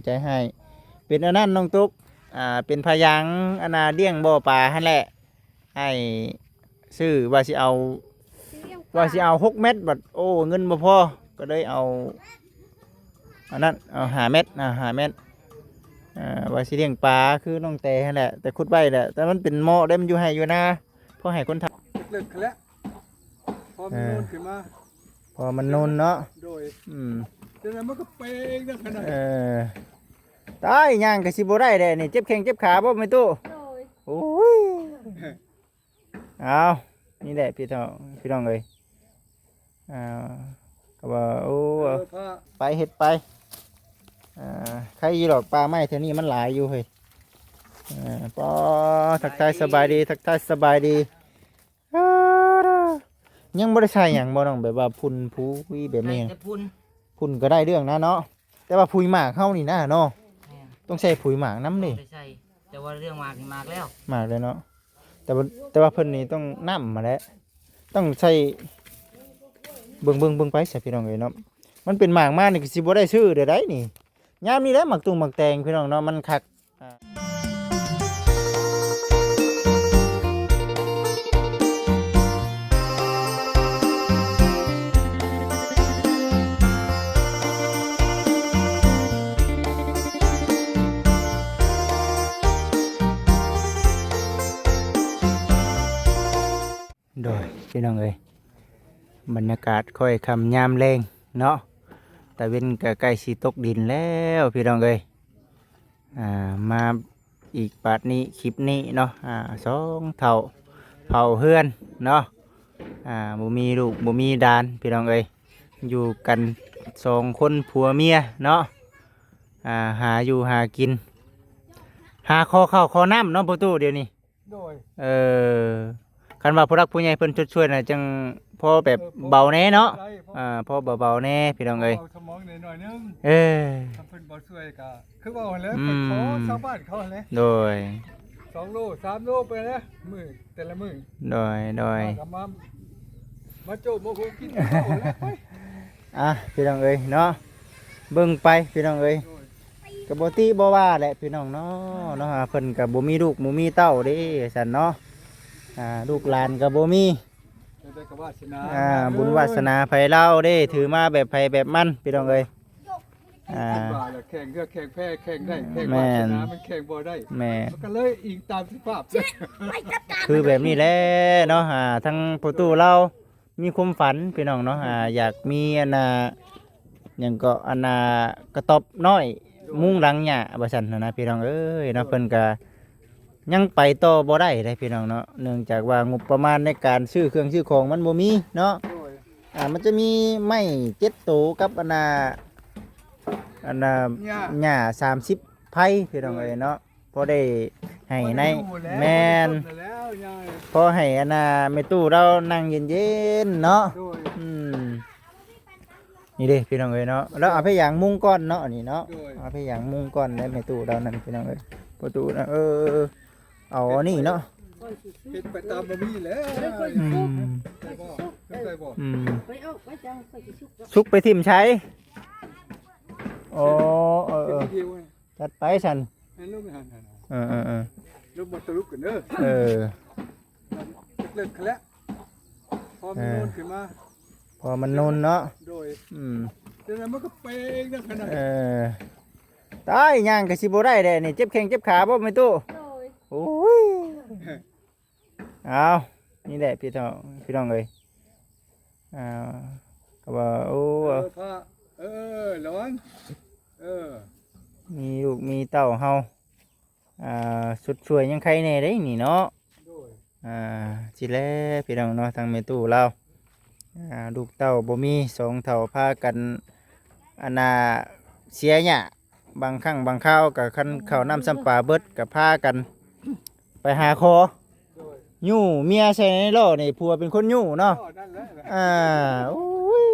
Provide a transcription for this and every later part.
ໃຈໃຫ້ ເປັນອັນນັ້ນນ້ອງຕຸກ ອ່າ ເປັນພະຍາງອັນນ່າລ້ຽງບໍ່ປາຫັ້ນແຫຼະ ອ້າຍຊື້ວ່າຊິເອົາ ຊິລ້ຽງປາ ວ່າຊິເອົາຫົກແມັດ ບັດ ໂອ້ ເງິນບໍ່ພໍ ກໍເລີຍເອົາອັນນັ້ນ ເອົາຫ້າແມັດ ອ່າ ຫ້າແມັດ ອ່າ ວ່າຊິລ້ຽງປາຄືນ້ອງແຕຫັ້ນແຫຼະ ແຕ່ຂຸດໄວ້ແຫຼະ ແຕ່ມັນເປັນເໝາະເດ້ ມັນຢູ່ໄຮ່ຢູ່ນາ ພໍໃຫ້ຄົນທຳ ເລິກແລ້ວ ພໍມັນນູນຂຶ້ນມາ ເອີ ພໍມັນນູນເນາະ ໂດຍ ອືມ ຈັ່ງໃດມັນກໍໄປເອງນະຂະໜາດ ເອີ ຕາຍ ຍ່າງກໍຊິບໍ່ໄດ້ແຫຼະນີ້ ເຈັບແຂ້ງເຈັບຂາບໍ່ແມ່ຕູ້? ໂດຍ ໂອ້ຍ ເອົາ ນີ້ແຫຼະພີ່ນ້ອງ ພີ່ນ້ອງເອີຍ ອ່າ ກໍວ່າ ໂອ້ ເອີ ພາ ໄປເຮັດໄປ ອ່າ ໃຄຢູ່ດອກ ປ່າໄມ້ແຖວນີ້ມັນຫຼາຍຢູ່ເຮີ້ຍ ເອີ ປໍ ທັກທາຍສະບາຍດີ ສະບາຍດີ ທັກທາຍສະບາຍດີ ເອີ ຍັງບໍ່ໄດ້ໃສ່ຫຍັງບໍ່ນ້ອງ ແບບວ່າຝຸ່ນຜຸຍແບບນີ້ ໃສ່ແຕ່ຝຸ່ນ ຝຸ່ນກໍໄດ້ເລື່ອງນະເນາະ ແຕ່ວ່າຜຸຍໝາກເຮົານີ້ນະເນາະ ແມ່ນ ຕ້ອງໃສ່ຜຸຍໝາກນຳເດ້ ຕ້ອງໄດ້ໃສ່ ແຕ່ວ່າເລື່ອງໝາກນີ້ໝາກແລ້ວ ໝາກແລ້ວເນາະ ແຕ່ວ່າ ແຕ່ວ່າເພິ່ນນີ້ຕ້ອງນຳມາແຫຼະ ຕ້ອງໃສ່ ເບິ່ງ ເບິ່ງ ເບິ່ງໄປຊະພີ່ນ້ອງເອີຍເນາະ ມັນເປັນໝາກມານີ້ກໍຊິບໍ່ໄດ້ຊື້ເດີ້ໄດ໋ນີ້ ຍາມນີ້ແຫຼະໝາກຕຸງໝາກແຕງພີ່ນ້ອງເນາະ ມັນຄັກ ອ່າ ໂດຍ ພີ່ນ້ອງເອີຍ ບັນຍາກາດຄ້ອຍຄ່ຳຍາມແລງເນາະ ຕາເວັນກໍໃກ້ຊິຕົກດິນແລ້ວພີ່ນ້ອງເອີຍ ອ່າ ມາອີກບາດນີ້ ຄລິບນີ້ເນາະ ອ່າ ສອງເຖົ້າເຝົ້າເຮືອນເນາະ ອ່າ ບໍ່ມີລູກບໍ່ມີຫຼານພີ່ນ້ອງເອີຍ ຢູ່ກັນສອງຄົນຜົວເມຍເນາະ ອ່າ ຫາຢູ່ຫາກິນ ຫາຂໍເຂົ້າຂໍນ້ຳເນາະ ພໍ່ຕູ້ ດຽວນີ້ ໂດຍ ເອີ ຄັນວ່າຜູ້ຫຼັກຜູ້ໃຫຍ່ເພິ່ນຊົດຊ່ວຍນະ ຈັ່ງພໍແບບ ເອີ ເບົາແດ່ເນາະ ພໍໄດ້ ພໍ ອ່າ ພໍເບົາໆແດ່ພີ່ນ້ອງເອີຍ ເບົາສະໝອງແດ່ໜ້ອຍໜຶ່ງ ເອີ ຄັນເພິ່ນບໍ່ຊ່ວຍກໍຄືເວົ້າຫັ້ນແຫຼະ ອືມ ໄປຂໍຊາວບ້ານເຂົາຫັ້ນແຫຼະ ໂດຍ ສອງໂລ ສາມໂລໄປແຫຼະ ມື້ ແຕ່ລະມື້ ໂດຍ ໂດຍ ມາກໍມາ ມາໂຈມມາໂຄກິນເຂົ້າແຫຼະ ໄປ ອ່ະ ພີ່ນ້ອງເອີຍເນາະ ເບິ່ງໄປພີ່ນ້ອງເອີຍ ໂດຍ ກໍບໍ່ຕິບໍ່ວ່າແຫຼະພີ່ນ້ອງເນາະ ເນາະ ອ່າ ເພິ່ນກໍບໍ່ມີລູກບໍ່ມີເຕົ້າເດ້ ວ່າຊັ້ນເນາະ ອ່າ ລູກຫຼານກໍບໍ່ມີ ແຕ່ກໍວາສະໜາ ອ່າ ບຸນວາສະໜາໃຜລາວເດ້ ຖືມາແບບໃຜແບບມັນ ພີ່ນ້ອງເອີຍ ອ່າ ເພິ່ນວ່າແຫຼະ ແຂ່ງເຮືອແຂ່ງແພ ແຂ່ງໄດ້ແຂ່ງ ແມ່ນ ວາສະໜາ ມັນແຂ່ງບໍ່ໄດ້ ແມ່ນ ມັນກໍເລີຍອີງຕາມສະພາບ ຄືແບບນີ້ແຫຼະເນາະ ອ່າ ທັງພໍ່ຕູ້ລາວ ມີຄວາມຝັນພີ່ນ້ອງເນາະ ອ່າ ຢາກມີອັນນ່າ ຫຍັງເກາະ ອັນນ່າ ກະຕ໊ອບນ້ອຍ ໂດຍ ມຸງຫຼັງຫຍ້າວ່າຊັ້ນນະ ພີ່ນ້ອງເອີຍເນາະ ໂດຍ ເພິ່ນກະຍັງໄປຕໍ່ບໍ່ໄດ້ເດ້ພີ່ນ້ອງເນາະ ເນື່ອງຈາກວ່າງົບປະມານໃນການຊື້ເຄື່ອງຊື້ຂອງມັນບໍ່ມີເນາະ ໂດຍ ອ່າ ມັນຈະມີໄມ້ເຈັດໂຕກັບອັນນ່າ ອັນນ່າ ຫຍ້າ ຫຍ້າສາມສິບໄພ ພີ່ນ້ອງເອີຍເນາະ ໂດຍ ພໍໄດ້ໃຫ້ໃນ ພໍໄດ້ຢູ່ແລ້ວ ແມ່ນ ພໍໄດ້ສົດແລ້ວຍາຍ ພໍໃຫ້ອັນນ່າແມ່ຕູ້ລາວນັ່ງເຢັນໆເນາະ ໂດຍ ອືມ ນີ້ເດ້ພີ່ນ້ອງເອີຍເນາະ ລາວເອົາພະຍາງມຸງກ່ອນເນາະ ອັນນີ້ເນາະ ໂດຍ ເອົາພະຍາງມຸງກ່ອນ ແລະແມ່ຕູ້ລາວນັ້ນພີ່ນ້ອງເອີຍ ປະຕູນະ ເອີ ເອົາອັນນີ້ເນາະ ເຮັດໄປຕາມບໍ່ມີແຫຼະ ອືມ ໄດ້ບໍ່? ໄດ້ບໍ່? ອືມ ໄປເອົາໄປຈັງ ຂ້ອຍຊິສຸກດອກ ສຸກໄປຖິ້ມໃສ? ໂອ້ ເອີໆ ຈັດໄປຊັ້ນ ເອີໆໆ ລົງມາຕະລຸກກັນເດີ ເອີ ເລິກໆ ແລ້ວ ພໍມັນນູນຂຶ້ນມາ ພໍມັນນູນເນາະ ໂດຍ ອືມ ຈັ່ງໃດມັນກໍໄປເອງນະຂະໜາດ ເອີ ຕາຍ ຍ່າງກໍຊິບໍ່ໄດ້ແຫຼະນີ້ ເຈັບແຂ້ງເຈັບຂາບໍ່ແມ່ຕູ້? ໂດຍ ໂອ້ຍ ເອົາ ນີ້ແຫຼະພີ່ນ້ອງ ພີ່ນ້ອງເອີຍ ອ່າ ກໍວ່າ ໂອ້ ເອີ ພະ ເອີ ລະວັງ ເອີ ມີລູກມີເຕົ້າເຮົາ ອ່າ ສຸດຊ່ວຍຍັງໄຄແດ່ເດ້ນີ້ເນາະ ໂດຍ ອ່າ ຊິແລພີ່ນ້ອງເນາະ ທາງແມ່ຕູ້ລາວ ອ່າ ລູກເຕົ້າບໍ່ມີ ສອງເຖົ້າພາກັນ ອັນນ່າ ເສຍຫຍ້າ ບາງຄັ້ງບາງຄາວກໍຄັນເຂົ້ານ້ຳຊຳປາເບິດກໍພາກັນໄປຫາຂໍ ໂດຍ ຍູ້ເມຍໃສ່ໃນລໍ້ນີ້ ຜົວເປັນຄົນຍູ້ເນາະ ອໍ ນັ້ນແຫຼະ ອ່າ ໂອ້ຍ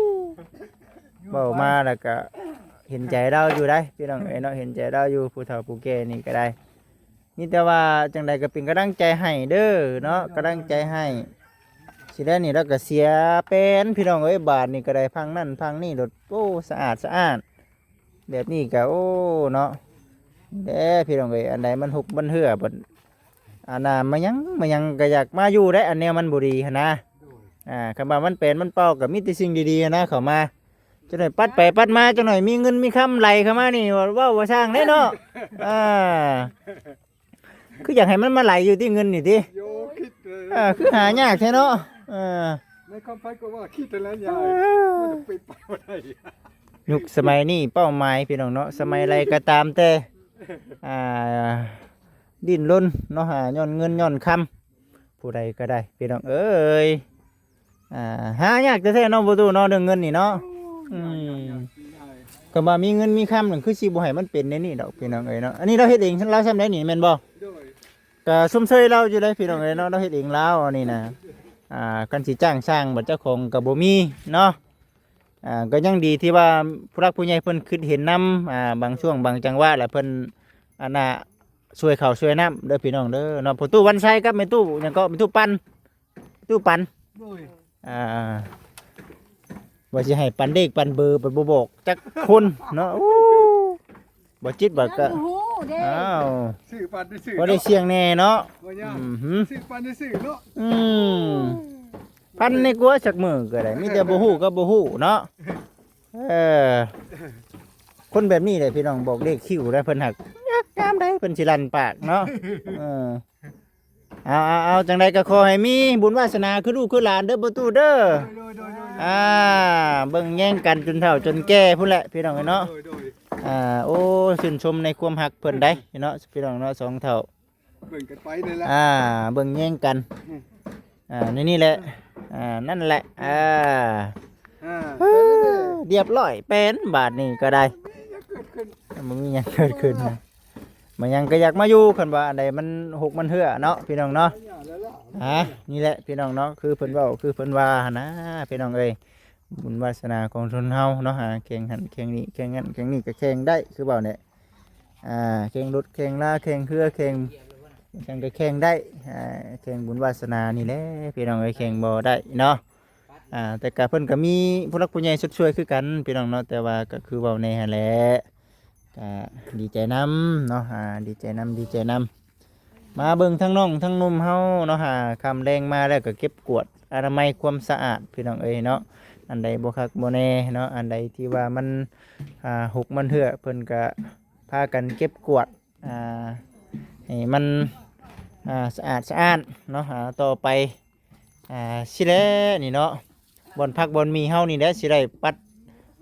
ເວົ້າມາແລ້ວກໍເຫັນໃຈລາວຢູ່ໄດ໋ ພີ່ນ້ອງເອີຍເນາະ ເຫັນໃຈລາວຢູ່ ຜູ້ເຖົ້າຜູ້ແກ່ນີ້ກໍໄດ້ ມີແຕ່ວ່າຈັ່ງໃດກໍເປັນກຳລັງໃຈໃຫ້ເດີເນາະ ກຳລັງໃຈໃຫ້ ຊິແລ້ວນີ້ລາວກໍເສຍແປນ ພີ່ນ້ອງເອີຍ ບາດນີ້ກໍໄດ້ ພັງນັ້ນພັງນີ້ໂລດ ໂອ້ ສະອາດສະອ້ານ ແບບນີ້ກໍ ໂອ້ ເນາະ ແດ່ພີ່ນ້ອງເອີຍ ອັນໃດມັນຮົກມັນເຮື້ອ ບັດ ອັນນ່າ ມາຫຍັງ ມາຫຍັງກໍຢາກມາຢູ່ໄດ໋ ອັນແນວມັນບໍ່ດີຫັ້ນນະ. ອ່າ ຄຳວ່າມັນແປນມັນເປົ່າ ກໍມີແຕ່ສິ່ງດີໆນະເຂົ້າມາ. ຈັກໜ້ອຍປັດໄປປັດມາ ຈັກໜ້ອຍມີເງິນມີຄຳໄຫຼເຂົ້າມານີ້ ເວົ້າ ເວົ້າບໍ່ຊ່າງເດ້ເນາະ. ອ່າ ຄືຢາກໃຫ້ມັນມາໄຫຼຢູ່ຕິ ເງິນນີ້ຕິ. ໂຍ ຄິດເລີຍ ອ່າ ຄືຫາຍາກແທ້ເນາະ. ເອີ ໃນຄວາມຝັນກໍວ່າຄິດແລ້ວຍາຍ ເອີ ມັນເປັນໄປບໍ່ໄດ້. ຍຸກສະໄໝນີ້ເປົ້າໝາຍ ພີ່ນ້ອງເນາະ ສະໄໝໃດກໍຕາມແຕ່ ອ່າ ດີ້ນລົນເນາະ ຫາຍ້ອນເງິນຍ້ອນຄຳ ຜູ້ໃດກໍໄດ້ ພີ່ນ້ອງເອີຍ. ອ່າ ຫາຍາກແທ້ໆເນາະ ບໍ່ຕູ້ເນາະ ເລື່ອງເງິນນີ້ເນາະ. ໂອ້ຍ ອືມ ຍາກ ຍາກ ຍາກ ຄຳວ່າມີເງິນມີຄຳນັ້ນ ຄືຊິບໍ່ໃຫ້ມັນເປັນແນວນີ້ດອກ ພີ່ນ້ອງເອີຍເນາະ. ອັນນີ້ລາວເຮັດເອງ ລາວຊ່ຳໃດນີ້ ແມ່ນບໍ່? ໂດຍ ກະຊົມເຊີຍລາວຢູ່ເດ້ ພີ່ນ້ອງເອີຍເນາະ ລາວເຮັດເອງລາວອັນນີ້ນະ. ອ່າ ຄັນຊິຈ້າງຊ່າງ ບັດເຈົ້າຂອງກໍບໍ່ມີເນາະ. ອ່າ ກໍຍັງດີທີ່ວ່າຜູ້ຫຼັກຜູ້ໃຫຍ່ເພິ່ນຄິດເຫັນນຳ ອ່າ ບາງຊ່ວງບາງຈັງຫວະ ແລ້ວເພິ່ນ ອັນນ່າ ຊ່ວຍເຂົ້າຊ່ວຍນ້ຳເດີ ພີ່ນ້ອງເດີເນາະ. ພໍ່ຕູ້ວັນໄຊກັບແມ່ຕູ້ຫຍັງເກາະ ແມ່ຕູ້ປັນ ຕູ້ປັນ ໂດຍ ອ່າ ວ່າຊິໃຫ້ປັນເລກປັນເບີ ໄປບໍ່ບອກຈັກຄົນເນາະ. ໂອ້ ບໍ່ຈິດວ່າກໍ ຍັງບໍ່ຮູ້ເດ້ ອ້າວ ຊື້ປັນໄດ້ຊື້ ບໍ່ໄດ້ ເນາະ ສ່ຽງແດ່ເນາະ ບໍ່ຍາກ ອືມ ຊື້ປັນໄດ້ຊື້ເນາະ. ອືມ ພັນໃນກົວຈັກມື້ກໍໄດ້ ມີແຕ່ບໍ່ຮູ້ກັບບໍ່ຮູ້ເນາະ. ເອີ ຄົນແບບນີ້ແຫຼະ ພີ່ນ້ອງ ບອກເລກຄິວໄດ້ ເພິ່ນຫາກຢາກຍາມໃດເພິ່ນຊິລັ່ນປາກເນາະ. ເອີ ເອົາ ເອົາ ເອົາ ຈັ່ງໃດກໍຂໍໃຫ້ມີບຸນວາສະໜາຄືລູກຄືຫຼານເດີ ພໍ່ຕູ້ເດີ. ໂດຍ ໂດຍ ໂດຍ ໂດຍ ອ່າ ເບິ່ງແຍງກັນຈົນເຖົ້າຈົນແກ່ພຸ້ນແຫຼະ ພີ່ນ້ອງເອີຍເນາະ. ໂດຍ ໂດຍ ອ່າ ໂອ້ ຊື່ນຊົມໃນຄວາມຮັກເພິ່ນໄດ໋ເນາະ ພີ່ນ້ອງເນາະ ສອງເຖົ້າ ເບິ່ງກັນໄປນີ້ແຫຼະ ອ່າ ເບິ່ງແຍງກັນ ອືມ ອ່າ ໃນນີ້ແຫຼະ ອ່າ ນັ້ນແຫຼະ ອ່າ ອ່າ ຮຽບຮ້ອຍ ແປນບາດນີ້ກໍໄດ້ ບໍ່ມີຫຍັງເກີດຂຶ້ນ ບໍ່ມີຫຍັງເກີດຂຶ້ນນະ. ມາຫຍັງກໍຢາກມາຢູ່ ຄັນວ່າອັນໃດມັນຮົກມັນເຮື້ອເນາະ ພີ່ນ້ອງເນາະ. ອ່າ ນີ້ແຫຼະ ພີ່ນ້ອງເນາະ ຄືເພິ່ນເວົ້າ ຄືເພິ່ນວ່າຫັ້ນນະ ພີ່ນ້ອງເອີຍ. ບຸນວາສະໜາຂອງຊົນເຮົາເນາະ ຫາແຂ່ງຫັ້ນແຂ່ງນີ້ ແຂ່ງນັ້ນແຂ່ງນີ້ກໍແຂ່ງໄດ້ ຄືເວົ້າແຫຼະ. ອ່າ ແຂ່ງລົດແຂ່ງລາ ແຂ່ງເຮືອ ແຂ່ງຫຍັງກໍແຂ່ງໄດ້ ອ່າ ແຂ່ງບຸນວາສະໜານີ້ແຫຼະ ພີ່ນ້ອງເອີຍ ແຂ່ງບໍ່ໄດ້ເນາະ. ອ່າ ແຕ່ກະເພິ່ນກະມີຜູ້ຫຼັກຜູ້ໃຫຍ່ຊົດຊ່ວຍຄືກັນ ພີ່ນ້ອງເນາະ ແຕ່ວ່າກະຄືເວົ້າແນ່ຫັ້ນແຫຼະ ກະດີໃຈນຳເນາະ ອ່າ ດີໃຈນຳ ດີໃຈນຳ. ມາເບິ່ງທາງນ້ອງທາງໜຸ່ມເຮົາເນາະ ຫາຄ່ຳແລງມາແລ້ວກໍເກັບກວາດອະນາໄມຄວາມສະອາດ ພີ່ນ້ອງເອີຍເນາະ. ອັນໃດບໍ່ຄັກບໍ່ແນ່ເນາະ ອັນໃດທີ່ວ່າມັນ ອ່າ ຮົກມັນເຮື້ອ ເພິ່ນກໍພາກັນເກັບກວາດ ອ່າ ໃຫ້ມັນ ອ່າ ສະອາດສະອ້ານເນາະ ອ່າ ຕໍ່ໄປ ອ່າ ຊິແຫຼະນີ້ເນາະ ບ່ອນພັກບ່ອນມີເຮົານີ້ແຫຼະ ຊິໄດ້ປັດ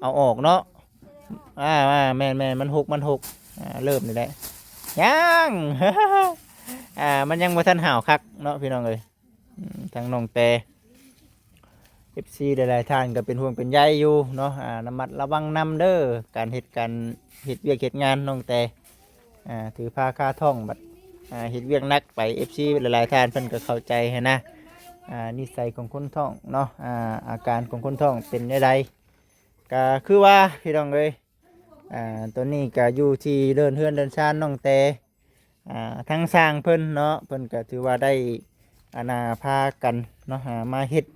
ເອົາອອກເນາະ. ອ່າ ອ່າ ແມ່ນໆ ມັນຮົກ ມັນຮົກ ອ່າ ເລີ່ມນີ້ແຫຼະ ຍັງ ອ່າ ມັນຍັງບໍ່ທັນຫາວຄັກເນາະ ພີ່ນ້ອງເອີຍ. ອືມ ທາງນ້ອງແຕ່ ເອັຟຊີ ຫຼາຍໆທ່ານກໍເປັນຫ່ວງເປັນໃຍຢູ່ເນາະ ອ່າ ລະມັດລະວັງນຳເດີ ການເຮັດ ການເຮັດວຽກເຮັດງານນ້ອງແຕ່ ອ່າ ຖືພາຄາທ້ອງ ບັດ ອ່າ ເຮັດວຽກໜັກໄປ ເອັຟຊີ ຫຼາຍໆທ່ານເພິ່ນກໍເຂົ້າໃຈຫັ້ນນະ ອ່າ ນິໄສຂອງຄົນທ້ອງເນາະ ອ່າ ອາການຂອງຄົນທ້ອງເປັນແນວໃດ. ກໍຄືວ່າ ພີ່ນ້ອງເອີຍ ອ່າ ຕອນນີ້ກໍຢູ່ທີ່ເດີ່ນເຮືອນເດີ່ນຊານນ້ອງແຕ່ ອ່າ ທາງຊ່າງເພິ່ນເນາະ ເພິ່ນກໍຖືວ່າໄດ້ ອັນນ່າ ພາກັນເນາະ ອ່າ ມາເຮັດ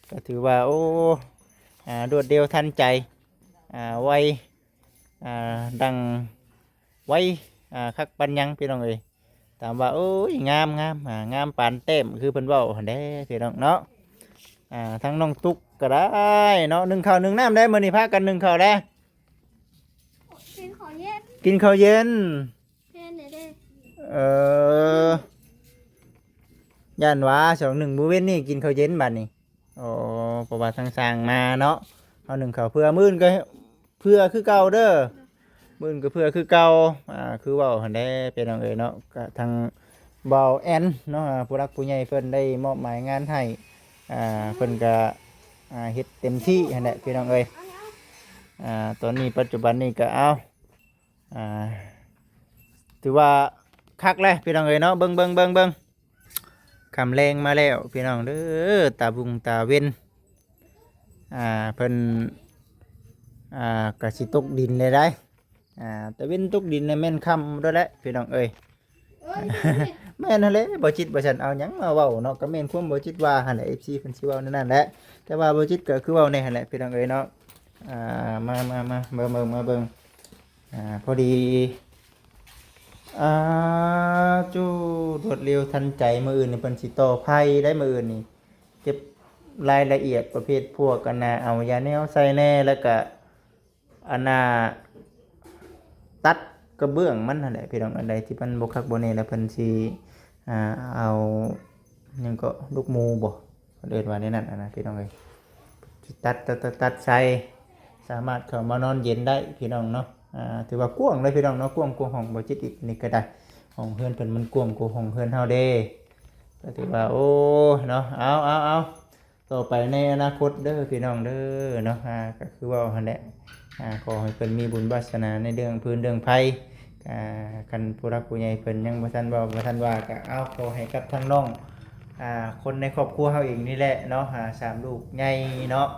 ກໍຖືວ່າ ໂອ້ ອ່າ ລວດເລັວທັນໃຈ ອ່າ ໄວ ອ່າ ດັ່ງໄວ ອ່າ ຄັກປານຫຍັງ ພີ່ນ້ອງເອີຍ. ຖາມວ່າ ໂອ້ຍ ງາມ ງາມ ອ່າ ງາມປານແຕ້ມ ຄືເພິ່ນເວົ້າຫັ້ນແຫຼະ ພີ່ນ້ອງເນາະ. ອ່າ ທາງນ້ອງຕຸກກໍໄດ້ເນາະ ໜຶ້ງເຂົ້າໜຶ້ງນ້ຳໄດ້ ມື້ນີ້ພາກັນໜຶ້ງເຂົ້າແລ້ວ ກິນເຂົ້າເຢັນ ກິນເຂົ້າເຢັນ ແມ່ນແຫຼະເດ້. ເອີ ຢ້ານວ່າສອງໜຶ່ງມື້ເວັນນີ້ກິນເຂົ້າເຢັນບາດນີ້. ອໍ ເພາະວ່າທາງຊ່າງມາເນາະ ເຮົາໜຶ້ງເຂົ້າເພື່ອ ມື້ອື່ນກໍເພື່ອຄືເກົ່າເດີ ມື້ອື່ນກໍເພື່ອຄືເກົ່າ. ອ່າ ຄືເວົ້າຫັ້ນແຫຼະ ພີ່ນ້ອງເອີຍເນາະ ກະທາງບ່າວແອນເນາະ ອ່າ ຜູ້ຫຼັກຜູ້ໃຫຍ່ເພິ່ນໄດ້ມອບໝາຍງານໃຫ້ ອ່າ ເພິ່ນກະ ອ່າ ເຮັດເຕັມທີ່ຫັ້ນແຫຼະ ພີ່ນ້ອງເອີຍ. ອ່າ ຕອນນີ້ປັດຈຸບັນນີ້ກະ ເອົາ ອ່າ ຖືວ່າຄັກແລ້ວ ພີ່ນ້ອງເອີຍເນາະ. ເບິ່ງ ເບິ່ງ ເບິ່ງ ເບິ່ງ ຄ່ຳແລງມາແລ້ວ ພີ່ນ້ອງເດີ ຕາວຸ່ງຕາເວັນ ອ່າ ເພິ່ນ ອ່າ ກະຊິຕົກດິນແລ້ວໄດ໋. ອ່າ ຕາເວັນຕົກດິນນະແມ່ນຄ່ຳໂດດແຫຼະ ພີ່ນ້ອງເອີຍ. ແມ່ນຫັ້ນແຫຼະ ບໍ່ຈິດວ່າຊັ້ນ ເອົາຫຍັງມາເວົ້າເນາະ ກໍແມ່ນຄວາມບໍ່ຈິດວ່າຫັ້ນແຫຼະ ເອັຟຊີ ເພິ່ນຊິເວົ້າແນວນັ້ນແຫຼະ. ແຕ່ວ່າບໍ່ຈິດກໍຄືເວົ້າແນ່ຫັ້ນແຫຼະ ພີ່ນ້ອງເອີຍເນາະ. ອ່າ ມາ ມາ ມາ ເບິ່ງ ເບິ່ງ ມາເບິ່ງ ອ່າ ພໍດີ ອ່າ ຈູ ລວດເລັວທັນໃຈ. ມື້ອື່ນນີ້ເພິ່ນຊິຕໍ່ໄຜ່ໄດ້ ມື້ອື່ນນີ້ ເກັບລາຍລະອຽດປະເພດພວກ ອັນນ່າ ເອົາຢາແນວໃສ່ແດ່ ແລ້ວກະ ອັນນ່າ ຕັດກະເບື້ອງມັນຫັ້ນແຫຼະພີ່ນ້ອງ. ອັນໃດທີ່ມັນບໍ່ຄັກບໍ່ແນ່ ແລ້ວເພິ່ນຊິ ອ່າ ເອົາ ຫຍັງເກາະ ລູກໝູບໍ ເພິ່ນເອີ້ນວ່າແນວນັ້ນຫັ້ນນະພີ່ນ້ອງເອີຍ. ຕັດ ຕັດ ຕັດ ຕັດໃສ່ ສາມາດເຂົ້າມານອນເຢັນໄດ້ພີ່ນ້ອງເນາະ. ອ່າ ຖືວ່າກວ້າງເລີຍພີ່ນ້ອງເນາະ, ກວ້າງກວ່າຫ້ອງບໍ່ຈິດອີກນີ້ກໍໄດ້. ຫ້ອງເຮືອນເພິ່ນມັນກວ້າງກວ່າຫ້ອງເຮືອນເຮົາເດ້. ກໍຖືວ່າ ໂອ້ ເນາະ ເອົາ ເອົາ ເອົາ ຕໍ່ໄປໃນອະນາຄົດເດີພີ່ນ້ອງເດີເນາະ. ອ່າ ກໍຄືເວົ້າຫັ້ນແຫຼະ ອ່າ ຂໍໃຫ້ເພິ່ນມີບຸນວາສະໜາໃນເລື່ອງຟືນເລື່ອງໄຟ. ອ່າ ຄັນຜູ້ຫຼັກຜູ້ໃຫຍ່ເພິ່ນຍັງບໍ່ທັນເວົ້າ ບໍ່ທັນວ່າ ກໍເອົາ ຂໍໃຫ້ກັບທາງນ້ອງ ອ່າ ຄົນໃນຄອບຄົວເຮົາເອງນີ້ແຫຼະເນາະ ອ່າ ສາມລູກໃຫຍ່ເນາະ.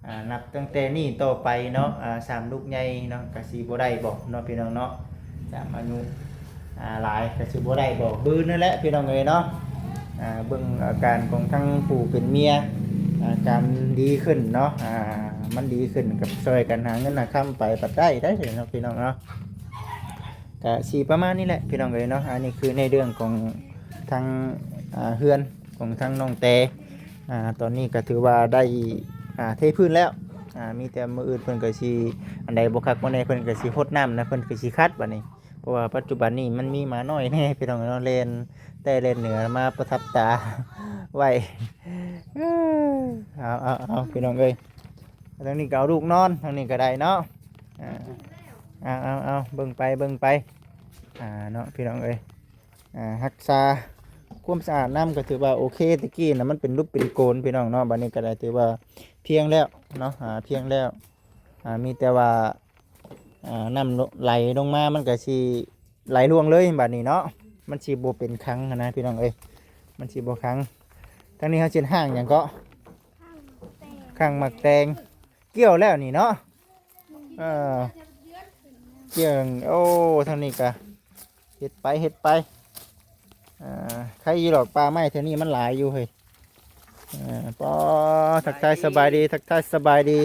ອ່າ ນັບຕັ້ງແຕ່ນີ້ຕໍ່ໄປເນາະ ອ່າ ສາມລູກໃຫຍ່ເນາະ ກະຊິບໍ່ໄດ້ບໍເນາະພີ່ນ້ອງເນາະ. ຕາມອາຍຸ ອ່າ ຫຼາຍກະຊິບໍ່ໄດ້ບໍ ບືນນັ້ນແຫຼະພີ່ນ້ອງເອີຍເນາະ. ອ່າ ເບິ່ງອາການຂອງທັງຜູ້ເປັນເມຍ ອາການດີຂຶ້ນເນາະ ອ່າ ມັນດີຂຶ້ນ ກໍຊ່ອຍກັນຫາເງິນຫາຄຳໄປ ບັດໄດ້ໄດ໋ເນາະພີ່ນ້ອງເນາະ. ກະຊິປະມານນີ້ແຫຼະພີ່ນ້ອງເອີຍເນາະ. ອັນນີ້ຄືໃນເລື່ອງຂອງທາງ ອ່າ ເຮືອນຂອງທາງນ້ອງແຕ ອ່າ ຕອນນີ້ກໍຖືວ່າໄດ້ ອ່າ ເທພື້ນແລ້ວ. ອ່າ ມີແຕ່ມື້ອື່ນເພິ່ນກໍຊິ ອັນໃດບໍ່ຄັກບໍ່ແນ່ ເພິ່ນກໍຊິຫົດນ້ຳນະ ເພິ່ນກໍຊິຂັດບັດນີ້. ເພາະວ່າປັດຈຸບັນນີ້ມັນມີໝານ້ອຍແດ່ພີ່ນ້ອງເນາະ ແລ່ນໃຕ້ແລ່ນເໜືອມາປະທັບຕາໄວ້. ເອີ ເອົາ ເອົາ ເອົາ ພີ່ນ້ອງເອີຍ. ທາງນີ້ກໍເອົາລູກນອນ ທາງນີ້ກໍໄດ້ເນາະ. ອ່າ ເອົາ ເອົາ ເບິ່ງໄປ ເບິ່ງໄປ ອ່າ ເນາະ ພີ່ນ້ອງເອີຍ. ອ່າ ຮັກສາຄວາມສະອາດນ້ຳກໍຖືວ່າໂອເຄ. ແຕ່ກີ້ນະມັນເປັນຫຼຸບເປັນໂກນພີ່ນ້ອງເນາະ, ບັດນີ້ກໍໄດ້ຖືວ່າພຽງແລ້ວເນາະ ອ່າ ພຽງແລ້ວ. ອ່າ ມີແຕ່ວ່າ ອ່າ ນ້ຳໄຫຼລົງມາ ມັນກໍຊິໄຫຼລ່ວງເລີຍບັດນີ້ເນາະ. ມັນຊິບໍ່ເປັນຄັງຫັ້ນນະພີ່ນ້ອງເອີຍ ມັນຊິບໍ່ຄັງ. ທາງນີ້ເຮົາຊິຫ້າງຫຍັງເກາະ? ຫ້າງໝາກແຕງ. ກ່ຽວແລ້ວນີ້ເນາະ ເອີ ກ່ຽວ. ໂອ້ ທາງນີ້ກະເຮັດໄປ ເຮັດໄປ. ອ່າ ໃຄຢູ່ດອກ ປ່າໄມ້ແຖວນີ້ມັນຫຼາຍຢູ່ເຮີ້ຍ. ເອີ ປໍ ທັກທາຍສະບາຍດີ ທັກທາຍສະບາຍດີ.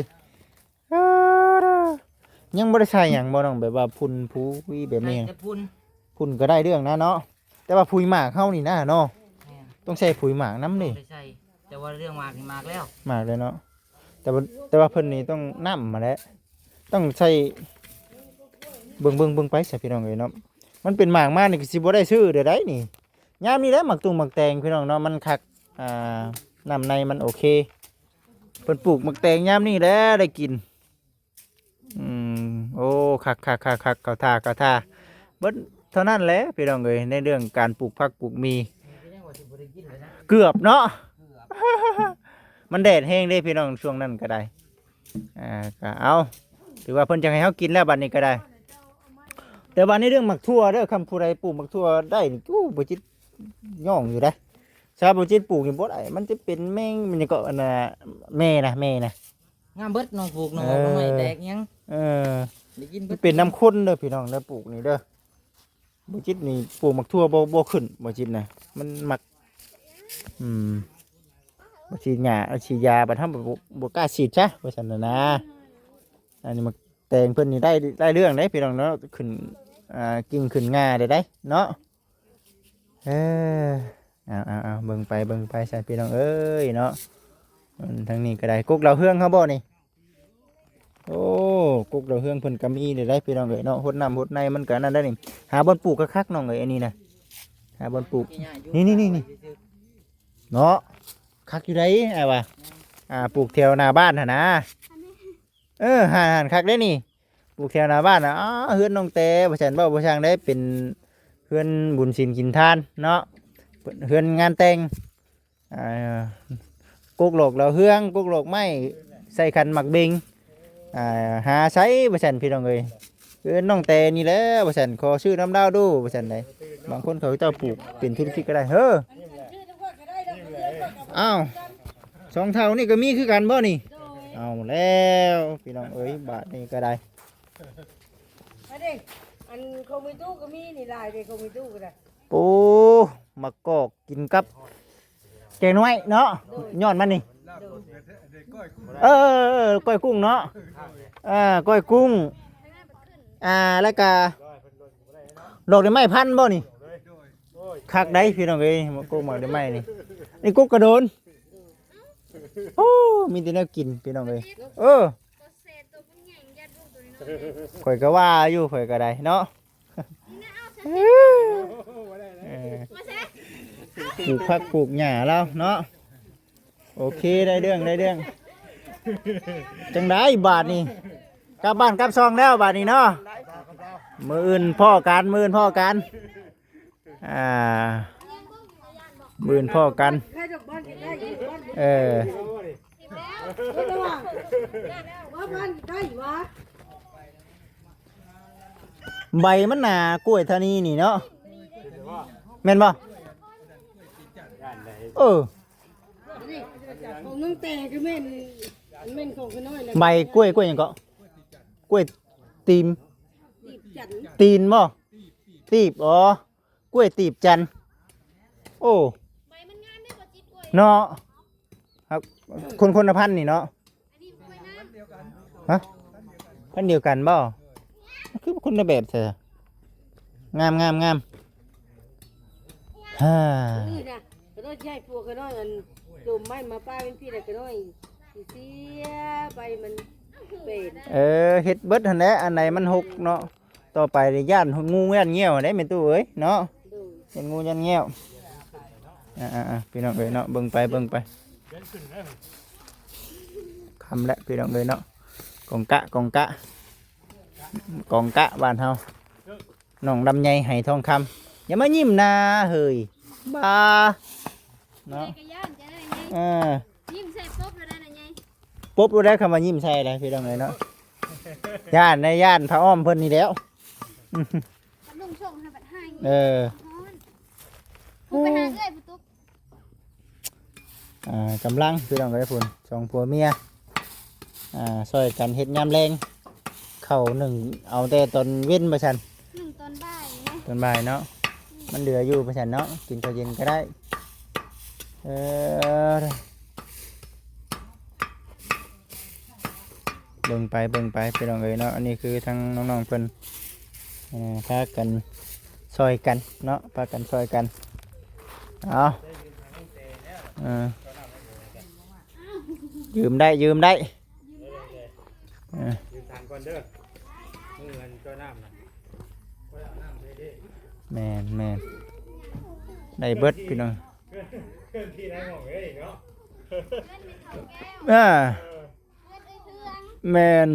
ເອີ ຍັງບໍ່ໄດ້ໃສ່ຫຍັງບໍ່ນ້ອງ? ແບບວ່າຝຸ່ນຜຸຍແບບນີ້ ໃສ່ແຕ່ຝຸ່ນ ຝຸ່ນກໍໄດ້ເລື່ອງນະເນາະ, ແຕ່ວ່າຜຸຍໝາກເຮົານີ້ນະເນາະ ແມ່ນ ຕ້ອງໃສ່ຜຸຍໝາກນຳເດ້. ບໍ່ໄດ້ໃສ່ ແຕ່ວ່າເລື່ອງໝາກນີ້ໝາກແລ້ວ ໝາກແລ້ວເນາະ. ແຕ່ວ່າ ແຕ່ວ່າເພິ່ນນີ້ຕ້ອງນຳມາແຫຼະ ຕ້ອງໃສ່. ເບິ່ງ ເບິ່ງ ເບິ່ງໄປຊະພີ່ນ້ອງເອີຍເນາະ, ມັນເປັນໝາກມານີ້ກໍຊິບໍ່ໄດ້ຊື້ເດ້ໄດ໋ນີ້. ຍາມນີ້ແຫຼະໝາກຕຸງໝາກແຕງພີ່ນ້ອງເນາະ ມັນຄັກ. ອ່າ ນ້ຳໃນມັນໂອເຄ, ເພິ່ນປູກໝາກແຕງຍາມນີ້ແຫຼະໄດ້ກິນ. ອືມ ໂອ້ ຄັກໆໆໆ ເຂົ້າທ່າ ເຂົ້າທ່າ. ເບິດເທົ່ານັ້ນແຫຼະພີ່ນ້ອງເອີຍ ໃນເລື່ອງການປູກຜັກປູກໝີ່. ເກືອບເນາະ ມັນແດດແຮງເດ້ພີ່ນ້ອງ ຊ່ວງນັ້ນກໍໄດ້. ອ່າ ກໍເອົາ ຖືວ່າເພິ່ນຈະໃຫ້ເຮົາກິນແລ້ວບັດນີ້ກໍໄດ້. ແຕ່ວ່າໃນເລື່ອງໝາກຖົ່ວເດີ ຄັນຜູ້ໃດປູກໝາກຖົ່ວໄດ້ນີ້ ໂອ້ ບໍ່ຈິດຍ່ອງຢູ່ເດ້. ຊາວບໍ່ຈິດປູກນີ້ບໍ່ໄດ້ ມັນຈະເປັນແມງ ມັນຫຍັງເກາະ ອັນນ່າ ແມ່ນະ ແມ່ນະ. ງາມເບິດເນາະ ປູກເນາະ ເອີ ໜໍ່ໄມ້ແຕກຫຍັງ ເອີ ໄດ້ກິນເບິດ ເປັນນຳຄົນເດີພີ່ນ້ອງເດີ ປູກນີ້ເດີ. ບໍ່ຈິດນີ້ປູກໝາກຖົ່ວບໍ່ ບໍ່ຂຶ້ນ ບໍ່ຈິດນະ ມັນມັກ ອືມ ບໍ່ສີດຫຍ້າ ເອົາສີດຢາ ບັດເຮົາບໍ່ ບໍ່ກ້າສີດຊະ ວ່າຊັ້ນນະນາ. ອັນນີ້ໝາກແຕງເພິ່ນນີ້ໄດ້ ໄດ້ເລື່ອງເດ້ພີ່ນ້ອງເນາະ ຂຶ້ນ ອ່າ ກິ່ງຂຶ້ນງ່າໄດ້ເນາະ. ເອີ ເອົາໆໆ ເບິ່ງໄປເບິ່ງໄປຊະພີ່ນ້ອງເອີຍເນາະ. ອືມ ທາງນີ້ກໍໄດ້ ກົກດາວເຮືອງເຮົາບໍ່ນີ້? ໂອ້ ກົກດາວເຮືອງເພິ່ນກໍມີເດ້ໄດ໋ພີ່ນ້ອງເອີຍເນາະ, ຫົດນ້ຳຫົດໃນມັນກໍອັນນັ້ນໄດ໋ນີ້. ຫາບ່ອນປູກຄັກໆນ້ອງເອີຍ ອັນນີ້ນະ ຫາບ່ອນປູກ. ນີ້ໆໆ ເນາະ ຄັກຢູ່ໃດ໋ອ້າຍວ່າ. ອ່າ ປູກແຖວໜ້າບ້ານຫັ້ນນະ. ເອີ ຫັ້ນໆ ຄັກເດ້ນີ້ ປູກແຖວໜ້າບ້ານນະ. ອ້າ ເຮືອນນ້ອງແຕ ວ່າຊັ້ນ ເວົ້າບໍ່ຊ່າງໃດ ເປັນເຮືອນບຸນສິນກິນທານເນາະ ເຮືອນງານແຕ່ງ. ອ່າ ກົກດອກດາວເຮືອງ ກົກດອກໄມ້ ໃສ່ຂັນໝາກເບັງ. ອ່າ ຫາໃສວ່າຊັ້ນພີ່ນ້ອງເອີຍ. ເອີ ນ້ອງແຕນີ້ແຫຼະວ່າຊັ້ນ ຂໍຊື້ນຳລາວດູວ່າຊັ້ນໃດ໋. ບາງຄົນເຂົາເຈົ້າປູກເປັນທຸລະກິດກໍໄດ້ເຮີ້. ອ້າວ ສອງເຖົ້ານີ້ກໍມີຄືກັນບໍ່ນີ້? ເອົາແລ້ວພີ່ນ້ອງເອີຍ ບາດນີ້ກໍໄດ້. ອັນນີ້ ອັນຂອງມີຕູ້ກໍມີນີ້ ຫຼາຍເດ້ ຂອງມີຕູ້ກໍໄດ້. ໂອ້ ໝາກກອກ ກິນກັບແກງໜໍ່ໄມ້ເນາະ. ໂດຍ ຍອດມັນນີ້ ໂດຍ ເອີ ກ້ອຍກຸ້ງເນາະ. ອ່າ ກ້ອຍກຸ້ງ ອ່າ ແລ້ວກະດອກໄມ້ພັນບໍ່ນີ້? ຄັກໄດ໋ພີ່ນ້ອງເອີຍ ມາກົກໝາກໄມ້ນີ້ ນີ້ກົກກະໂດນ. ໂອ້ ມີແຕ່ແນວກິນພີ່ນ້ອງເອີຍ. ເອີ ຂ້ອຍກໍວ່າຢູ່ ຂ້ອຍກໍໄດ້ເນາະ. ເອີ ປູກຜັກປູກຫຍ້າລາວເນາະ. ໂອເຄ ໄດ້ເລື່ອງ ໄດ້ເລື່ອງ. ຈັ່ງໃດບາດນີ້ ກັບບ້ານກັບຊ່ອງແລ້ວບາດນີ້ເນາະ. ມື້ອື່ນພໍ້ກັນ ມື້ອື່ນພໍ້ກັນ. ອ່າ ມື້ອື່ນພໍ້ກັນ. ເອີ ໃບມັນໜາ ກ້ວຍທານີນີ້ເນາະ ແມ່ນບໍ່? ເອີ ຂອງນ້ອງແຕ່ກໍແມ່ນ ແມ່ນຂອງຂ້ານ້ອຍແຫຼະ. ໃບກ້ວຍ ກ້ວຍຫຍັງເກາະ? ກ້ວຍຕີມ ຕີບຈັນ ຕີນບໍ່? ຕີບ ອໍ ກ້ວຍຕີບຈັນ. ໂອ້ ໃບມັນງາມເດ້ບໍ່ຈິດ ກ້ວຍເນາະ. ຄັບ ຄົນ ຄົນລະພັນນີ້ເນາະ. ຮະ ພັນດຽວກັນບໍ່? ຄືຄົນລະແບບແທ້. ງາມ ງາມ ງາມ. ຮາ ເອີນະ ຂ້ານ້ອຍຊິໃຫ້ພວກຂ້ານ້ອຍອັນ ຈົ່ມໄມ້ມາປ້າເປັນພີ້ລະ ຂ້ານ້ອຍຊິເສຍໃບມັນເປັນ. ເອີ ເຮັດເບິດຫັ້ນແຫຼະ ອັນໃດມັນຫົກເນາະ. ຕໍ່ໄປນີ້ຢ້ານງູຢ້ານງຽວເດ້ແມ່ຕູ້ເອີຍເນາະ. ໂດຍ ຢ້ານງູຢ້ານງຽວ. ອ່າໆໆ ພີ່ນ້ອງເອີຍເນາະ ເບິ່ງໄປ ເບິ່ງໄປ. ຄ່ຳແລ້ວພີ່ນ້ອງເອີຍເນາະ. ກອງກະ ກອງກະ ກອງກະບ້ານເຮົາ ນ້ອງລຳໄຍໄຫທອງຄຳ. ຢ່າມາຍິ້ມໜ້າເຮີ້ຍ ບ້າເນາະ. ເອີ ຍິ້ມໃສ່ປົບໂລດໄດ໋ນະໃຫຍ່ ປົບໂລດໄດ໋ ຄຳວ່າຍິ້ມໃສ່ໄດ໋ ພີ່ນ້ອງເອີຍເນາະ. ຢ້ານໄດ໋ ຢ້ານຜ້າອ້ອມເພິ່ນນີ້ແຫຼ້ວ. ເອີ ຜູ້ໄປຫາເອື້ອຍຜູ້ຕຸກ. ອ່າ ກຳລັງ ພີ່ນ້ອງເອີຍ ພຸ້ນ ສອງຜົວເມຍ ອ່າ ຊ່ອຍກັນເຮັດຍາມແລງ. ເຂົ້າໜຶ້ງເອົາແຕ່ຕອນເວັນວ່າຊັ້ນ ໜຶ້ງຕອນບ່າຍເນາະ ຕອນບ່າຍເນາະ. ອືມ ມັນເຫຼືອຢູ່ວ່າຊັ້ນເນາະ ກິນເຂົ້າເຢັນກໍໄດ້. ເອີ ເບິ່ງໄປ ເບິ່ງໄປ ພີ່ນ້ອງເອີຍເນາະ. ອັນນີ້ຄືທາງນ້ອງໆເພິ່ນ ເອີ ພາກັນຊ່ອຍກັນເນາະ ພາກັນຊ່ອຍກັນ. ເອົາ ເອີ ຢືມໄດ້ ຢືມໄດ້. ເອີ ຢືມຖັງກ່ອນເດີ ມື້ອັນເຈົ້ານ້ຳນະ. ແມ່ນໆ ໄດ້ເບິດພີ່ນ້ອງ. ເຄື່ອນທີ່ໄດ້ຫ້ອງເດ້ເນາະ. ເອີ ເອີ ແມ່ນ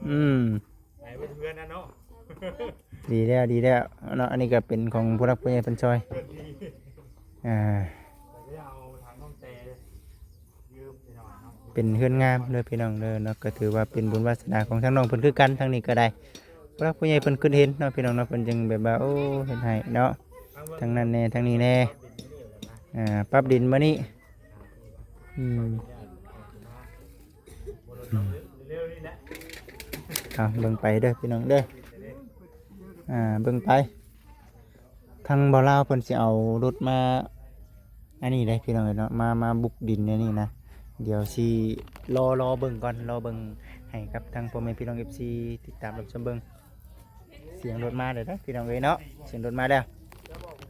ອືມ ໄປເບິດເຮືອນນະເນາະ. ດີແລ້ວ ດີແລ້ວເນາະ. ອັນນີ້ກໍເປັນຂອງຜູ້ຫຼັກຜູ້ໃຫຍ່ເພິ່ນຊ່ອຍ ອ່າ ເປັນເຮືອນງາມເດີພີ່ນ້ອງເດີເນາະ. ກໍຖືວ່າເປັນບຸນວາສະໜາຂອງທາງນ້ອງເພິ່ນຄືກັນ ທາງນີ້ກໍໄດ້ ຜູ້ຫຼັກຜູ້ໃຫຍ່ເພິ່ນຄິດເຫັນເນາະ ພີ່ນ້ອງເນາະ. ເພິ່ນຈຶ່ງແບບວ່າ ໂອ້ ເຮັດໃຫ້ເນາະ ທາງນັ້ນແດ່ ທາງນີ້ແດ່ ອ່າ ປັບດິນມື້ນີ້. ອືມ ອືມ ເອົາ ເບິ່ງໄປເດີພີ່ນ້ອງເດີ ອ່າ ເບິ່ງໄປ. ທາງບ່າວລາວເພິ່ນຊິເອົາລົດມາ ອັນນີ້ເດ້ພີ່ນ້ອງເອີຍເນາະ ມາ ມາບຸກດິນອັນນີ້ນະ. ດຽວຊິລໍ ລໍເບິ່ງກ່ອນ ລໍເບິ່ງໃຫ້ກັບທາງພໍ່ແມ່ພີ່ນ້ອງເອັຟຊີຕິດຕາມຮັບຊົມເບິ່ງ. ສຽງລົດມາແລ້ວເດີພີ່ນ້ອງເອີຍເນາະ ສຽງລົດມາແລ້ວ.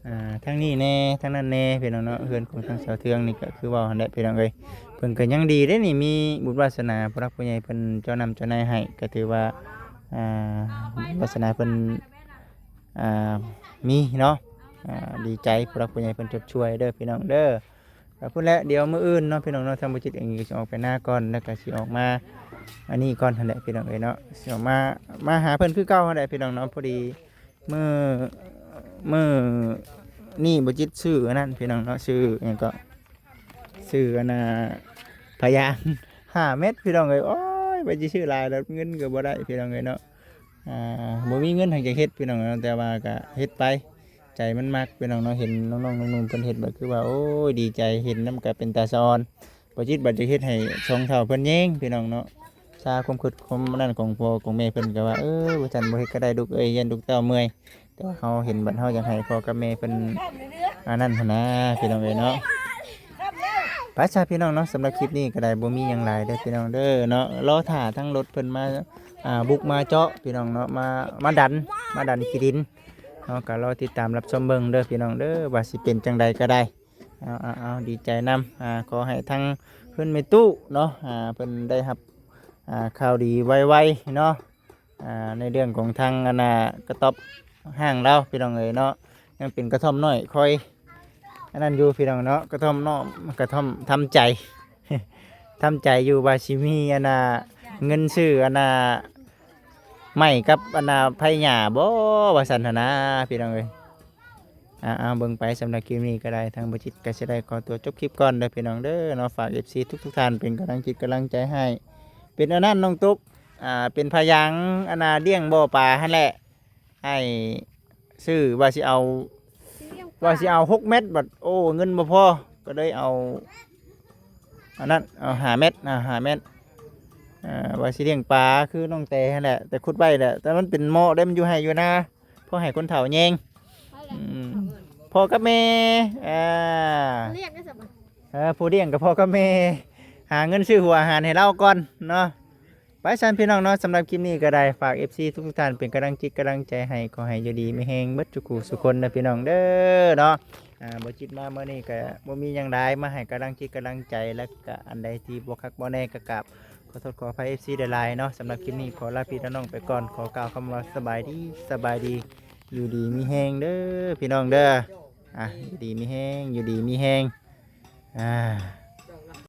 ອ່າ ທາງນີ້ແດ່ ທາງນັ້ນແດ່ພີ່ນ້ອງເນາະ. ເຮືອນຂອງທາງສາວເທືອງນີ້ກໍຄືເວົ້າຫັ້ນແຫຼະພີ່ນ້ອງເອີຍ ເພິ່ນກໍຍັງດີເດ້ນີ້ ມີບຸນວາສະໜາຜູ້ຫຼັກຜູ້ໃຫຍ່ເພິ່ນເຈົ້ານ້ຳເຈົ້ານາຍໃຫ້ ກໍຖືວ່າ ອ່າ ວາສະໜາເພິ່ນ ອ່າ ມີເນາະ. ອ່າ ດີໃຈຜູ້ຫຼັກຜູ້ໃຫຍ່ເພິ່ນຊົດຊ່ວຍເດີພີ່ນ້ອງເດີ. ກໍພຸ້ນແຫຼະ ດຽວມື້ອື່ນເນາະພີ່ນ້ອງເນາະ ທາງບໍ່ຈິດເອງກໍຊິອອກໄປນາກ່ອນ ແລ້ວກໍຊິອອກມາອັນນີ້ກ່ອນຫັ້ນແຫຼະພີ່ນ້ອງເອີຍເນາະ. ຊິອອກມາ ມາຫາເພິ່ນຄືເກົ່າຫັ້ນແຫຼະພີ່ນ້ອງເນາະ. ພໍດີມື້ ມື້ນີ້ບໍ່ຈິດຊື້ອັນນັ້ນພີ່ນ້ອງເນາະ ຊື້ຫຍັງກໍ ຊື້ອັນນ່າ ພະຍາງຫ້າແມັດພີ່ນ້ອງເອີຍ. ໂອ້ຍ ໄປຊິຊື້ຫຼາຍແລ້ວເງິນກໍບໍ່ໄດ້ພີ່ນ້ອງເອີຍເນາະ. ອ່າ ບໍ່ມີເງິນໃຫ້ຈະເຮັດພີ່ນ້ອງເນາະ ແຕ່ວ່າກະເຮັດໄປ ໃຈມັນມັກພີ່ນ້ອງເນາະ. ເຫັນນ້ອງໆໜຸ່ມໆເພິ່ນເຮັດ ແບບຄືວ່າ ໂອ້ຍ ດີໃຈ ເຫັນນຳກະເປັນຕາສະອອນ. ບໍ່ຈິດບັດຈະເຮັດໃຫ້ສອງເຖົ້າເພິ່ນແຍງພີ່ນ້ອງເນາະ. ຊາຄວາມຄິດຄວາມນັ້ນຂອງພໍ່ຂອງແມ່ເພິ່ນກະວ່າ ເອີ ວ່າຊັ້ນ ບໍ່ເຮັດກະໄດ້ລູກເອີຍ ຢ້ານລູກເຕົ້າເມື່ອຍ. ແຕ່ວ່າເຮົາເຫັນບັດເຮົາຢາກໃຫ້ພໍ່ກັບແມ່ເພິ່ນອັນນັ້ນຫັ້ນນາພີ່ນ້ອງເອີຍເນາະ. ໄປຊະພີ່ນ້ອງເນາະ ສຳລັບຄລິບນີ້ກໍໄດ້ ບໍ່ມີຫຍັງຫຼາຍເດີພີ່ນ້ອງເດີເນາະ. ລໍຖ້າທາງລົດເພິ່ນມາ ອ່າ ບຸກມາເຈາະພີ່ນ້ອງເນາະ ມາ ມາດັນ ມາດັນຂີ້ດິນເນາະ. ກໍລໍຕິດຕາມຮັບຊົມເບິ່ງເດີພີ່ນ້ອງເດີ ວ່າຊິເປັນຈັ່ງໃດກໍໄດ້. ເອົາ ເອົາ ເອົາ ດີໃຈນຳ ອ່າ ຂໍໃຫ້ທາງເຮືອນແມ່ຕູ້ເນາະ ອ່າ ເພິ່ນໄດ້ຮັບ ອ່າ ຂ່າວດີໄວໆເນາະ. ອ່າ ໃນເລື່ອງຂອງທາງອັນນ່າກະຕ໊ອບຮ້າງລາວພີ່ນ້ອງເອີຍເນາະ ຍັງເປັນກະທ້ອມນ້ອຍ ຄອຍອັນນັ້ນຢູ່ພີ່ນ້ອງເນາະ. ກະທ້ອມນ້ອຍ ກະທ້ອມທຳໃຈ ທຳໃຈຢູ່ວ່າຊິມີອັນນ່າເງິນຊື້ອັນນ່າໄມ້ກັບອັນນ່າໄຜ່ຫຍ້າບໍ່ ວ່າຊັ້ນຫັ້ນນາພີ່ນ້ອງເອີຍ. ອ່າ ເອົາ ເບິ່ງໄປ ສຳລັບຄລິບນີ້ກໍໄດ້ ທາງບໍ່ຈິດກໍຊິໄດ້ຂໍຕົວຈົບຄລິບກ່ອນເດີພີ່ນ້ອງເດີເນາະ. ຝາກເອັຟຊີທຸກໆທ່ານເປັນກຳລັງຈິດກຳລັງໃຈໃຫ້. ເປັນອັນນັ້ນນ້ອງຕຸກ ອ່າ ເປັນພະຍາງອັນນ່າລ້ຽງບໍ່ປາຫັ້ນແຫຼະ ໃຫ້ຊື້ວ່າຊິເອົາ ຊິລ້ຽງປາ ວ່າຊິເອົາຫົກແມັດ ບັດ ໂອ້ ເງິນບໍ່ພໍ ກໍເລີຍເອົາອັນນັ້ນ ເອົາຫ້າແມັດ ອ່າ ຫ້າແມັດ. ເອີ ວ່າຊິລ້ຽງປາຄືນ້ອງແຕຫັ້ນແຫຼະ ແຕ່ຂຸດໄວ້ແຫຼະ ແຕ່ມັນເປັນເໝາະເດ້ ມັນຢູ່ໄຮ່ຢູ່ນາ ພໍໃຫ້ຄົນເຖົ້າແຍງ. ອືມ ພໍ່ກັບແມ່ ອ່າ ຜູ້ລ້ຽງໄດ້ຊັ້ນບໍ່? ເອີ ຜູ້ລ້ຽງກໍພໍ່ກັບແມ່ ຫາເງິນຊື້ຫົວອາຫານໃຫ້ລາວກ່ອນເນາະ. ໄປຊັ້ນພີ່ນ້ອງເນາະ ສຳລັບຄລິບນີ້ກໍໄດ້ ຝາກເອັຟຊີທຸກໆທ່ານເປັນກຳລັງຈິດກຳລັງໃຈໃຫ້ ຂໍໃຫ້ຢູ່ດີມີແຮງເບິດທຸກຜູ້ສູ່ຄົນເດີພີ່ນ້ອງເດີເນາະ. ອ່າ ບໍ່ຈິດມາມື້ນີ້ກໍບໍ່ມີຫຍັງຫຼາຍ ມາໃຫ້ກຳລັງຈິດກຳລັງໃຈ ແລະກະອັນໃດທີ່ບໍ່ຄັກບໍ່ແນ່ກໍກາບ ຂໍໂທດຂໍອະໄພເອັຟຊີຫຼາຍໆເນາະ. ສຳລັບຄລິບນີ້ຂໍລາພີ່ລານ້ອງໄປກ່ອນ ຂໍກ່າວຄຳວ່າສະບາຍດີ ສະບາຍດີ ຢູ່ດີມີແຮງເດີພີ່ນ້ອງເດີ. ອ່າ ຢູ່ດີມີແຮງ ຢູ່ດີມີແຮງ ອ່າ.